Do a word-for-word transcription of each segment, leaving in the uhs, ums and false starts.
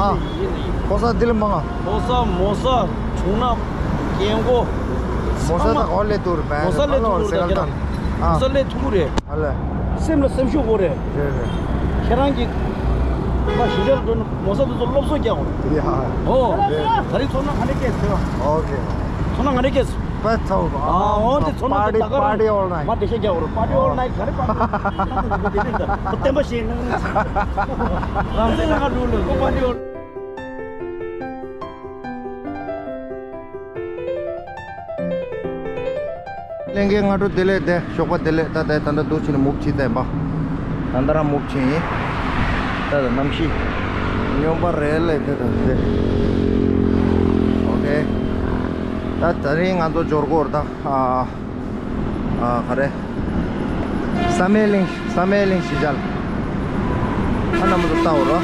ཨ། ཡིན་ཡིན། ཕོ་གསར་འདི་ལ་མང་ང་། ཕོ་གསར་མོ་གསར་ཆུང་ནག་རྒན་གོག་མོ་གསར་ཚང་མ། ད་གོ་ལེ་ཏུར་བན་མོ་གསར་ལེ་ཏུར་རེད་ད་ཁྱེད་རང་། ཨ། མོ་གསར་ལེ་ཐུག་རེད། ཨ་ལེ། སེམས་ལ་སེམས་ཤུགས་དགོས་རེད། རེད་རེད། ཁྱེད་རང་གིས་མ་གཞིས་ཆགས་ལ་འགྲོ་ན་མོ་གསར་དེ་ཚོ་སློབ་གསོ་རྒྱག་དགོས་རེད། ཡ། ཨོ། རེད། ད་རིང་ཚོར་སྣང་ག་འདྲ་སྐྱེས་ཟེར་བ། ཨོ་ཁེ། ཚོར་སྣང་ག་འདྲ་སྐྱེས་ཟེར། པ་ཚོ། ཨ་ཨོ་དེ་ཚོར་སྣང་། party party all night། མ་དེ་ཤེས་རྒྱག་དགོས་རེད། party all night། ག་རེ་པ་ཏི་བསྟན་པ་ཞེས་གནང་། རང་སེམས་ལ་ང་འགྲོ་ལེ་ཁོ་party all night། ལྷན་རྒྱས་སྔ་དྲོ་བདེ་ལེགས། དེ་ཞོགས་པ་བདེ་ལེགས། ད་ལྟ་ད་ལྟ་འདུག་ཕྱིན་ནས་མུབ་ཕྱིན་བསྟན་པ། ད་ལྟ་རང་མུབ་ཕྱིན་ཡིན། ད་ལྟ་གནམ་གཤིས་སྨྱོན་པ་རེད་ལེ་དེ་ད་དེ། ཨོ་ཁེ། ད་ད་རིང་ང་ཚོ་འབྱོར་གོ་ར་ད། ཨ་ཨ་ག་རེ། བསམ་ཡས་གླིང་། བསམ་ཡས་གླིང་གཞིས་ཆགས། ཨ་ན་མ་ཚོ་ལྟ་འོ་ར།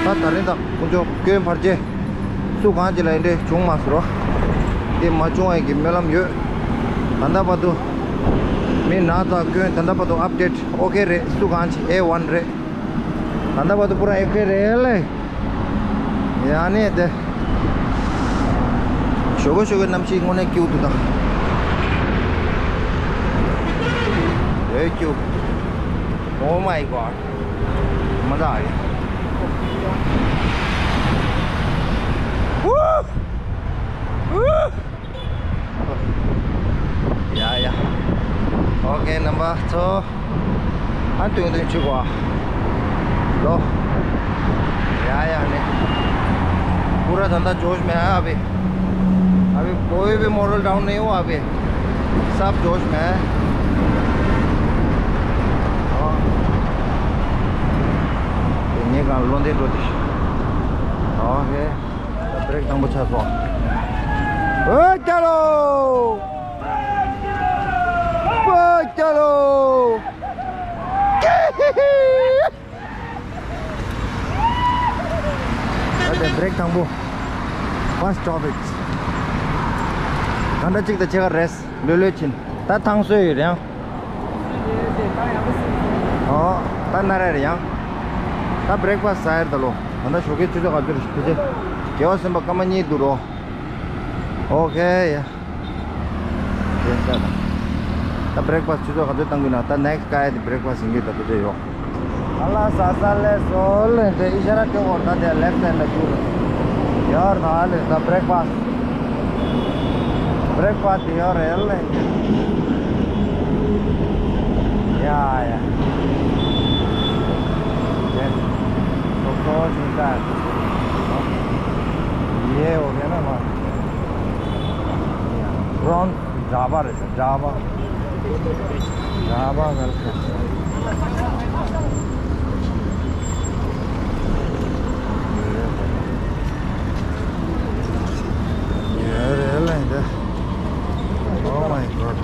ད་ད་རིང་ད་དཀོན་མཆོག་སྐྱོན་བར་ཆད། སུ་གང་ཅི་ལ་ཡིན་འདྲེ་བྱུང་མ་སོང་རོ། དེ་མ་བྱུང་བའི་གི་སྨོན་ལམ་ཡོད། ད་ལྟ་བར་དུ་མི་ན་ཚ་སྐྱོན་ད་ལྟ་བར་དུ་ཨཔ་ཌེཊ་ཨོ་ཁེ་རེད། སུ་གང་ཅི་ཨེ་ཝན་རེད། ད་ལྟ་བར་དུ་པུ་ར་ཨོ་ཁེ་རེད་ལེ། ཡ་ནས་དེ་ཞོགས་ཀས་ཞོགས་ཀས་གནམ་གཤིས་དངོས་གནས་སྐྱིད་འདུག་ད། ཡོད་སྐྱིད། Oh my God. མ་འདའ་ཡ། ཧུ། ཧུ། ཡ་ཡ། ཨོ་ཁེ་རྣམ་པ་ཚོ། ཨ་ཏུང་ཏུང་ཆུ་གོ། ལོ། ཡ་ཡ་ནི། पूरा धंधा जोश में है अभी। अभी कोई भी मॉडल डाउन नहीं हुआ अभी। सब जोश में है। हाँ। ये नहीं कहाँ लोंदे रोटी। ཨོ་ཁེ། ད་བྷི་རེག་དང་པོ་ཆགས་སོང་། ཨོ་ཅ་ལོ། ཨོ་ཅ་ལོ། ད་ལྟ་བྷི་རེག་དང་པོ། First stop it. ག་འདྲ་གཅིག་དང་ཕྱེད་ཀ་རེད། ལོས་ལོས་ཕྱིན། ད་ཐང་སོས་ཡོད་རེད་ཡང་། ཨོ། ད་ན་ར་རེད་ཡང་། ད་བྷི་རེག་ཕ་སི་ཟ་ཡར་ད་ལོ། ད་ད་ཞོགས་ཀའི་ཆུ་ཚོད་ག་ཚོད་རེད་ཕི་ཅེ། རྒྱལ་བ་སེམས་དཔའ་སྐར་མ་གཉིས་འདུག་རོ། ཨོ་ཁེ་ཡ། ཡ་ཤ་ད། ད་བྷི་རེག་ཕ་སི་ཆུ་ཚོད་ག་ཚོད་བཏང་གི་ན། ད་ནེག་སི་ཊི་ཀ་ཡ་དེ་བྷི་རེག་ཕ་སི་ཡིན་གྱི་ད་ཕི་ཅེ་ཡོ། ཨ་ལ་ས་ས་ལེ་སོ་ལེ་དེ་ཨི་ཤ་ར་སྤྲད་འོར་ད་དེ་ལེབ་སའིཌ་ལ་བསྒྱུར། ཡར་ད་ལེ་ད་བྷི་རེག་ཕ་སི། བྷི་རེག་ཕ་སི་དེ་ཡར་རེད་ལེ། ཡ་ཡ། དེ་ཐོག་ཐོག་ཅིག་ད། ཡེ་འོ་དེ་ན་མ། བྷི་རའུན་ཇ་བ་རེད། ཇ་བ། ཇ་བ་ཝེལ་ཀམ། ཡོད་རེད་ལེ་འདི། Oh my God.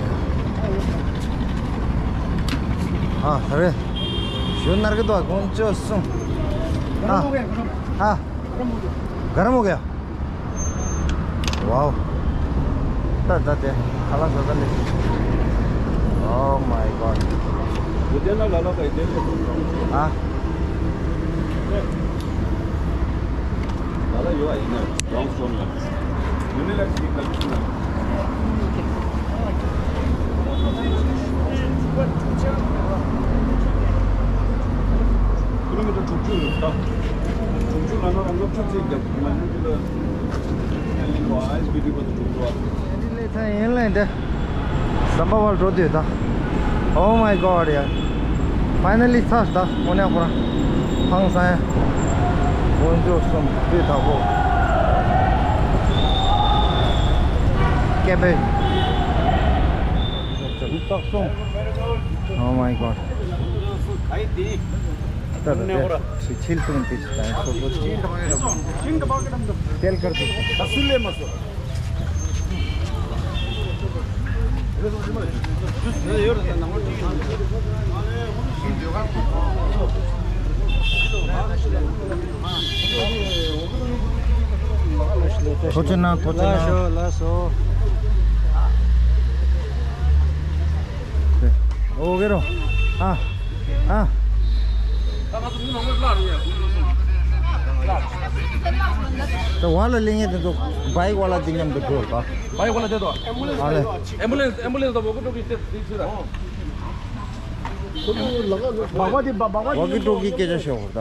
ཨ་ཧ་རེ། ཞུ་ནར་གི་དོ་དཀོན་མཆོག་གསུམ། ཨ། ཨ། गरम हो गया। वाओ। ད་ད་དེ་ཁ་ལག་ཟ་ད་ལེ། Oh my God. ཨ། ཀི་ལོ་མི་ཊར་དྲུག་ཅུ་ཡོད་ད། དྲུག་ཅུ་ལ་ན་རང་ལོ་བཅུ་ཚེས་རྒྱབ་ང་ཡོང་གི་ལ། ཡིན་བ་ཨའི་སི་བི་ཊི་བར་དུ་དྲུག་ཅུ་བ། ལེ་ཚན་ཡིན་ལེ་འདི། ཟམ་པ་བར་འགྲོ་དུས་ད། Oh my God ཡ། Finally ཚར་ད་དངོས་གནས་ཁོ་རང་། ཧང་སང་ཡ། དཀོན་མཆོག་གསུམ་དུས་དག་པོ། སྐད་འབོད། ལུག་རྟགས་གསུམ། Oh my God. ད་ད་དེ་ཕྱི་ཕྱིལ་ཏུང་ཏིས་དང་སོ་སོ་ཕྱིལ། ཏེལ་ཀར་དུ། ཐོ་ཅི་ན་ཐོ་ཅི་ན། ལགས་སོ་ལགས་སོ། ཨོ་གེ་རོ། ཨ། ཨ། ད་ང་ཚོ་མི་མང་པོ་ལ་རེད་ཡ། ཁོང་ཚོ་སོང་། ལ། ད་བ་ལ་ལེན་ཡས་དེ་ཚོ་བའི་ཀ་ལ་དེ་མཉམ་དུ་འགྲོ་ད། བའི་ཀ་ལ་དེ་ཚོ། ཨ་ལེ། ཨེམ་བུ་ལེན་སི་ཨེམ་བུ་ལེན་སི་དང་བོ་ཀུ་ཀྲུག་གི་སྟེ་དེ་ཚོ་ར། བ་ཀི་ཀྲོ་གི་སྐད་ཆ་བཤད་འོ་ད།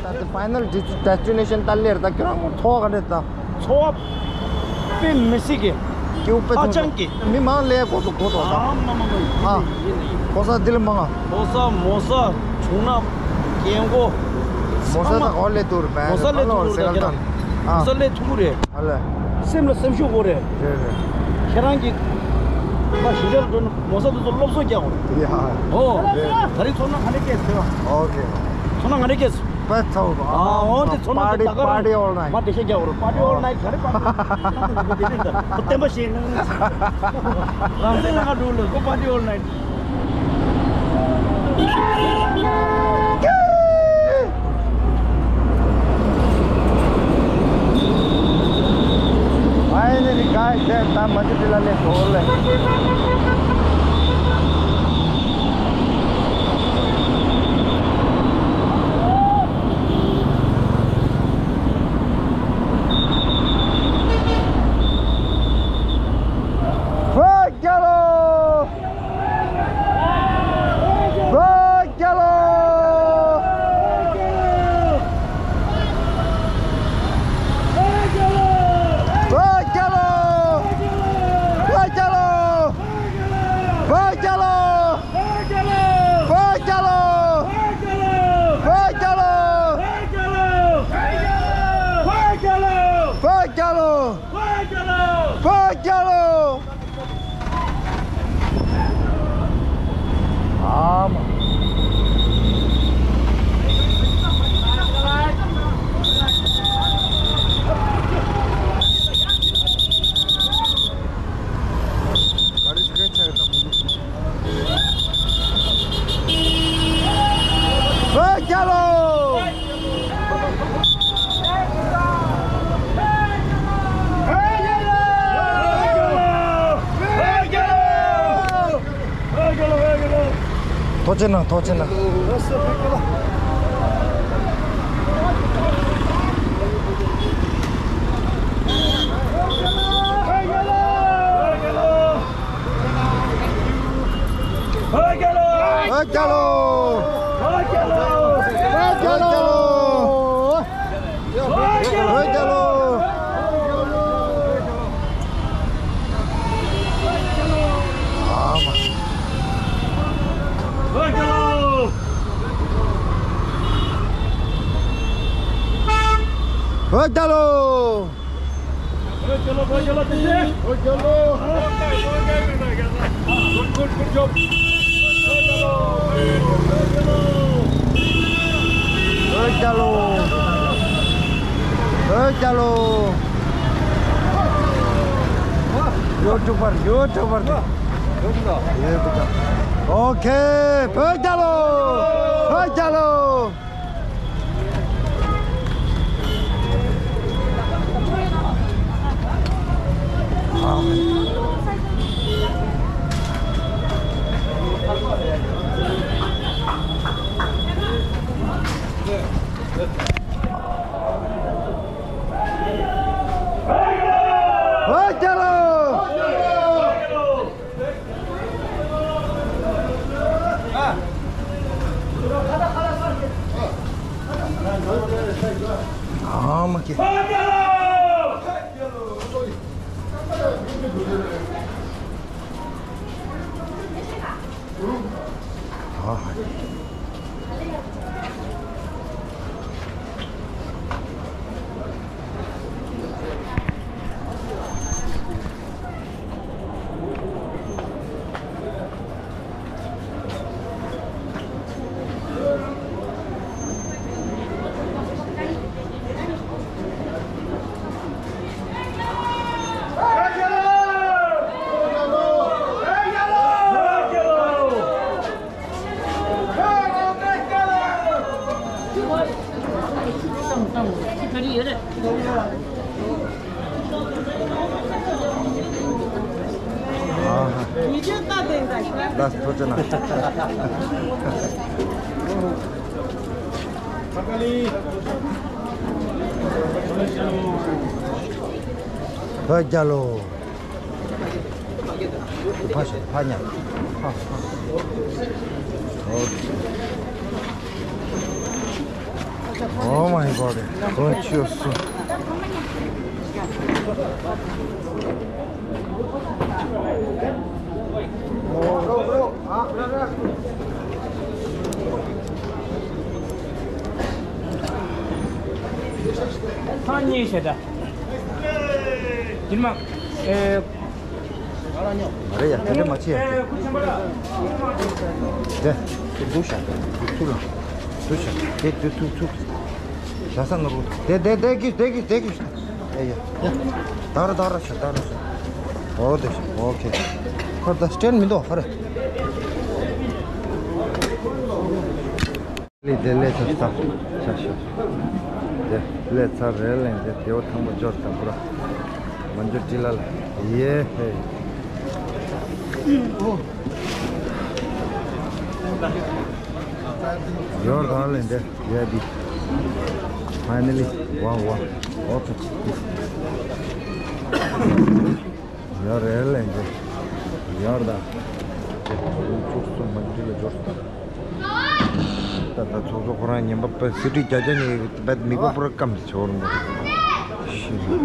ད་ལྟ་ཕའི་ནལ་ཌེ་སི་ཊི་ནེ་ཤན་ད་ལེར་ད་ཁྱོད་རང་ཚོར་བ་ག་འདྲ་ད། ཚོར་བ་དཔེ་མི་སྲིད་ཀྱི། སྐྱིད་པོ་དཔེ་ཧ་ཅང་གི། མི་མང་ལས་གོ་ཚོ་གོ་ཐོག་ད། ཨ་མ་མ་མ། ཨ། གོ་ས་འདི་ལ་མང་ང་། གོ་ས་མོ་ས་བྱུང་ན་རྒན་གོ། མོ་ས་ད་གོ་ལས་ཐུག་རེད་པས། མོ་ས་ལས་ཐུག་རེད་ད་ཁྱེད་རང་། ཨ། མོ་ས་ལས་ཐུག་རེད། ཨ་ལས། སེམས་ལ་སེམས་ཤུགས་དགོས་རེད། རེད་རེད། ཁྱེད་རང་གིས་ད་གཞིས་ཆགས་ལ་འགྲོ་ན་མོ་ས་དེ་ཚོ་སློབ་གསོ་རྒྱག་དགོས་རེད། ཡ། ཨོ། རེད། ད་རིང་ཚོར་སྣང་ག་འདྲ་སྐྱེས་ཟེར་བ། ཨོ་ཀེ། ཚོར་སྣང་ག་འདྲ་སྐྱེས་ཟེར། དཔེ་ཚོར་བ། ཨ་ཨོ་དེ་ཚོར་སྣང་དེ་ད་ག་རང་party all night། མ་དེ་ཤེས་རྒྱག་དགོས་རེད། Party all night་ག་རེ་party། ཁོ་བསྟན་པ་ཤེས་ན། རང་སེམས་ལ་ཁ་འགྲོ་ལ་ཁོ་party all night། Finally, guys, ད་མ་ཅི་དེ་ལ་ལས་སོ་ལེ། བོད་རྒྱལ་ལོ། བོད་རྒྱལ་ལོ། བོད་རྒྱལ་ལོ། བོད་རྒྱལ་ལོ། བོད་རྒྱལ་ལོ། བོད་རྒྱལ་ལོ། བོད་རྒྱལ་ལོ། བོད་རྒྱལ་ལོ། བོད་རྒྱལ་ལོ། བོད་རྒྱལ་ལོ། བོད་རྒྱལ་ལོ། བོད་རྒྱལ་ལོ། བོད་རྒྱལ་ལོ། ཨ་མ། ག་རེ་ཞིག་ག་ཆགས་ཡོད་ན། བོད་རྒྱལ་ལོ། ཐུགས་རྗེ་གནང་། ཐུགས་རྗེ་གནང་། བོད་རྒྱལ་ལོ། བོད་རྒྱལ་ལོ། བོད་རྒྱལ་ལོ། བོད་རྒྱལ་ལོ། ཨ་མ། བོད་རྒྱལ་ལོ། བོད་རྒྱལ་ལོ། བོད་རྒྱལ་ལོ། བོད་རྒྱལ་ལོ། བོད་རྒྱལ་ལོ། Good, good, good job. བོད་རྒྱལ་ལོ། བོད་རྒྱལ་ལོ། YouTuber, YouTuber. Okay, བོད་རྒྱལ་ལོ། བོད་རྒྱལ་ལོ། བོད་རྒྱལ་ལོ། ལགས་ཐུགས་རྗེ་གནང་། བོད་རྒྱལ་ལོ། ཕ་ཤ་ཕ་ཉ། ཕ་ཕ། ཨོ། Oh my God. Don't you so. ཐང་གཉིས་བྱེད་ད། དེ་མ། ཨེ། མ་རེད་ཡ། དེ་འདྲ་མ་བྱེད་ཡ། དེ་དེ་འདུག་ཤག་འདུག་ཐུག་ལ། འདུག་ཤག་དེ་འདུག་ཐུག་ཐུག་ཞ་ས་ནོར་བུ། དེ་དེ་དེ་གི་དེ་གི་དེ་གི་ཤག་ཨེ་ཡ་ཡ། ད་ར་ད་ར་ཤག་ད་ར་ཤག་འོ་དེ་ཤག་ཨོ་ཁེ། ཁར་ད་སྤྲད་མི་འདུག་ཧ་རེ། ལས་དེ་ལས་ཚར་ཚར་ཤག་ཤག་དེ་ལས་ཚར་རེད་ལན་དེ་དེའོ་ཐང་པོ་འབྱོར་ཚར་པུ་ར། མ་འཇོ་ཏི་ལ་ལ། ཡེ་ཧེ། ཡོར་དང་ལེན་ཏེ་ཡ་དི། Finally, wow, wow. Okay. ཡོར་རེད་ལེན་ཏེ། ཡོར་དང་། ཚུགས་སུ་མ་འཇུ་ལ་འབྱོར་སོང་། ད་ད་ཚོགས་གཙོ་ཁོ་རང་ཉན་པ་པ་སི་ཏི་རྒྱ་རྒྱ་ནས་བད་མི་གོ་པུ་ར་ཀམ་ཆོར་འདུག་ཤི་འདི་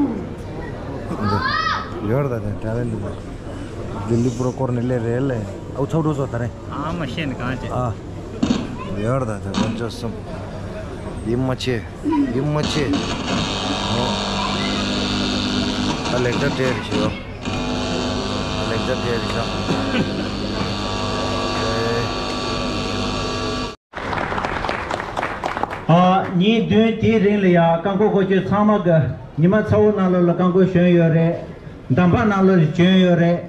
ཡོར་ད་དེ་ད་རེ་འདི་ལྡི་ལི་པུ་ར་སྐོར་ནས་སླེབས་རེད་ལེ། ཨའུ་ཚོགས་འགྲོ་སོ་ད་རེ། ཨ་མ་ཤེས་ནི་གང་བྱེད། ཨ་ཡོར་ད་དེ་དཀོན་མཆོག་གསུམ། འདི་མ་ཆེ། འདི་མ་ཆེ། ཨོ། ད་ལེགས་ད་སྤྲད་རེ་ཞུ། ལེགས་ཆ་དེ་རེད་ཤག་ཨ། ཉིན་བདུན་དེའི་རིང་ལ་ཡང་རྐང་འཁོར་འཁོར་སྐྱོད་ཚང་མ་གི་ཉི་མ་ཚ་བོ་ནང་ལོགས་ལ་རྐང་འཁོར་ཞོན་ཡོད་རེད། འདམ་བག་ནང་ལོགས་ལ་ཞོན་ཡོད་རེད།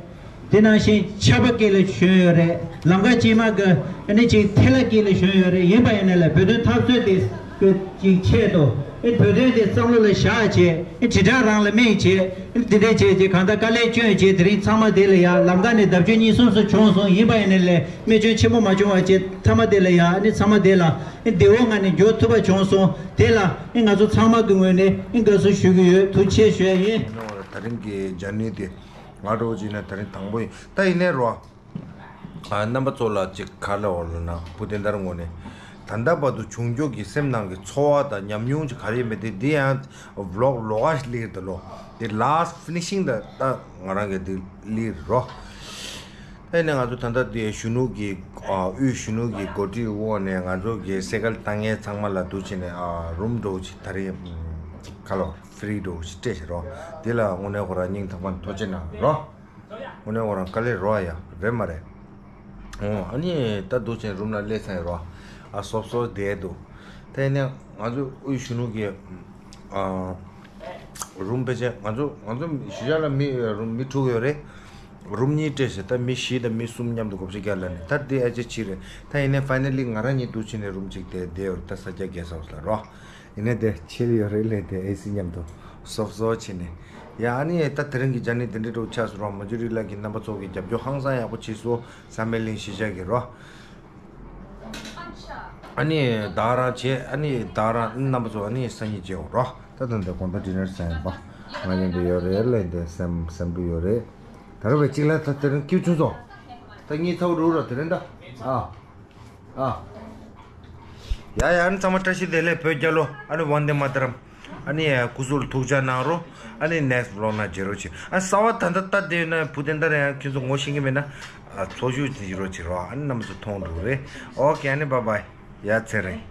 དེ་ནང་བཞིན་ཆར་པ་དཀྱིལ་ལ་ཞོན་ཡོད་རེད། ལམ་ཁ་དཀྱིལ་མ་གི་ཨ་ནི་ཅིག་ཐལ་བ་དཀྱིལ་ལ་ཞོན་ཡོད་རེད། ཡིན་པ་ཡིན་ནའི་ལ་བོད་དོན་འཐབ་རྩོད་དེ། གི་ཅིག་ཆེད་དུ་ཨེ་བོད་དོན་དེ་བསམ་བློ་ལ་བཞག་བྱས། ཨེ་དྲིལ་བསྒྲགས་རང་ལ་དམིགས་བྱས། ཨེ་འདི་འདྲས་བྱས་བྱས་གང་ལྟར་དཀའ་ལས་བསྐྱོན་བྱས། དེ་རིང་ཚང་མ་དེ་ལ་ཡང་ལམ་ཁ་ནས་ལྡབ་བཅུ་གཉིས་གསུམ་སུ་བྱུང་སོང་། ཡིན་པ་ཡིན་ནའི་ལས་རྨས་སྐྱོན་ཆེན་པོ་མ་བྱུང་བ་བྱས། མཐའ་མ་དེ་ལ་ཡང་ཨེ་ཚང་མ་དེ་ལ་ཨེ་བདེ་བོ་ངང་ནས་འགྱོ་ཐུབ་པ་བྱུང་སོང་། དེ་ལ་ཨེ་ང་ཚོ་ཚང་མ་གི་ངོས་ནས་ཨེ་དགའ་བསུ་ཞུ་གི་ཡོད། ཐུགས་རྗེ་ཆེ་ཞུ་ཡ་ཡིན། ད་རིང་གི་ཇར་ནི་དེ་ང་འདྲ་བོ་ཅིག་ན་ད་རིང་དང་པོ་ཡིན། ད་ཡིན་ནའི་རོ། ཨ། རྣམ་པ་ཚོ་ལ་ཅིག་ག་ལ་འོ་ལ་ན་བུ་དེ་འདར་ངོ་ནས། ད་ལྟ་བར་དུ་བྱུང་ཆོག་གི་སེམས་ནང་གི་ཚོར་བ་དང་ཉམས་མྱོང་ཅིག་ག་རེ་ཡིན་མིན་དེ་འདི་ཡང་བི་ལོག་ལོག་ག་ཞིག་སླེབས་ད་ལོ། དེ་ལཱ་སི་ཕི་ནི་ཤིང་ད་ད་ང་རང་གི་འདི་སླེབས་རོ། ཨེ་ནས་ང་ཚོ་ད་ལྟ་དེ་གཞོན་ནུ་གི་ཨ་དབུས་གཞོན་ནུ་གི་འགོ་ཁྲིད་འོག་ནས་ང་ཚོ་གི་སེ་ཀལ་བཏང་མཁན་ཚང་མ་ལ་འདུག་བྱས་ནས་ཨ་རུམ་འགྲོ་ཅིག་ད་རེས་ཁ་ལོ་ཧྥི་རི་འགྲོ་ཅིག་སྤྲད་བྱས་རོ། དེ་ལ་དངོས་གནས་ཁོ་རང་སྙིང་ཐག་པ་ནས་ཐུགས་རྗེ་གནང་རོ། དངོས་གནས་ཁོ་རང་དཀའ་ལས་རོ་ཡ་རེད་མ་རེད། འོ་ཨ་ནི་ད་འདུག་ཅིང་རུམ་ལ་སླེབས་ཚར་ཡོད་རོ། ཨ་སོབ་སོབ་བསྡད་འདུག་དེ་ནས་ང་ཚོ་དབུས་གཞོན་ནུ་གི་ཨ་རུམ་ཕལ་ཆེར་ང་ཚོ་ང་ཚོ་གཞིས་ཆགས་ལ་མི་རུམ་མི་དྲུག་ཡོད་རེད། རུམ་གཉིས་སྤྲད་ཟེར། ད་མི་བཞི་དང་མི་གསུམ་མཉམ་དུ་དགོ་ཤེས་རྒྱག་ལ་ནི་ད་དེ་ཨ་ཅེ་ཕྱིར་རེད། ད་ཡིན་ནའི་ཕའི་ནལ་ལི་ང་རང་གཉིས་འདུག་ཅིང་ནས་རུམ་གཅིག་དེ་བསྡད་ཡོད་རེད། ད་ས་རྒྱ་རྒྱལ་ས་ལ་རོ། ཡིན་ནའི་དེ་ཆེ་ལ་ཡོད་རེད་ལས་དེ་ཨེ་སི་མཉམ་དུ་སོབ་སོབ་བྱས་ནས། ཡ་ཨ་ནི་ད་དེ་རིང་གི་ཇར་ནི་དེ་འདྲའི་འགྲོ་ཆགས་སོང་རོ། མ་ཇུ་རི་ལགས་ཀྱིས་རྣམ་པ་ཚོ་གི་རྒྱབ་སྐྱོར་ཧང་སང་ཡག་པོ་བྱས་སོང་། བསམ་ཡས་གླིང་གཞིས་ཆགས་ཀྱི་རོ། ཨ་ནི་ད་རང་བྱས། ཨ་ནི་ད་རང་རྣམ་པ་ཚོ་ཨ་ནི་སང་ཉིན་མཇལ་འོང་རོ། ད་ད་འདི་དགོང་དག་ཌི་ནར་ཟ་ཡིན་པ། ང་མཉམ་དུ་ཡོད་རེད་ལས་དེ་སེམས་སེམས་འགྲོ་ཡོད་རེད། ད་རུང་བས་གཅིག་ལ་ད་དེ་རིང་སྐྱིད་བྱུང་སོང་། ད་གཉིད་ཚ་བོ་རུ་རོ་དེ་རིང་ད། ཨ། ཨ། ཡ་ཡ་ཨ་ནི་ཚང་མ་བཀྲ་ཤིས་བདེ་ལེགས། བོད་རྒྱལ་ལོ། ཨ་ནི་ཝན་དེ་མ་ཏ་རམ། ཨ་ནི་སྐུ་གཟུགས་ལ་ཐུགས་ཅག་གནང་རོགས། ཨ་ནི་ནེག་སི་བི་ལོག་ནང་མཇལ་རོགས་བྱེད། ཨ་གསར་པ་ད་ལྟ་ལྟ་བསྡད་ན་བུ་དེ་འདྲ་རེད། ཡང་ཁྱོད་ཚོ་ངོ་ཤེས་ཀྱི་མེད་ན་ཨ་ཚོགས་ཞུགས་བྱེད་རོགས་བྱེད་རོགས། ཨ་ནི་རྣམ་པ་ཚོ་མཐོང་འགྲོ་གི་རེད། ཨོ་ཁེ། ཨ་ནི་བཱའི་བཱའི། ཡ་ཚེ་རིང་།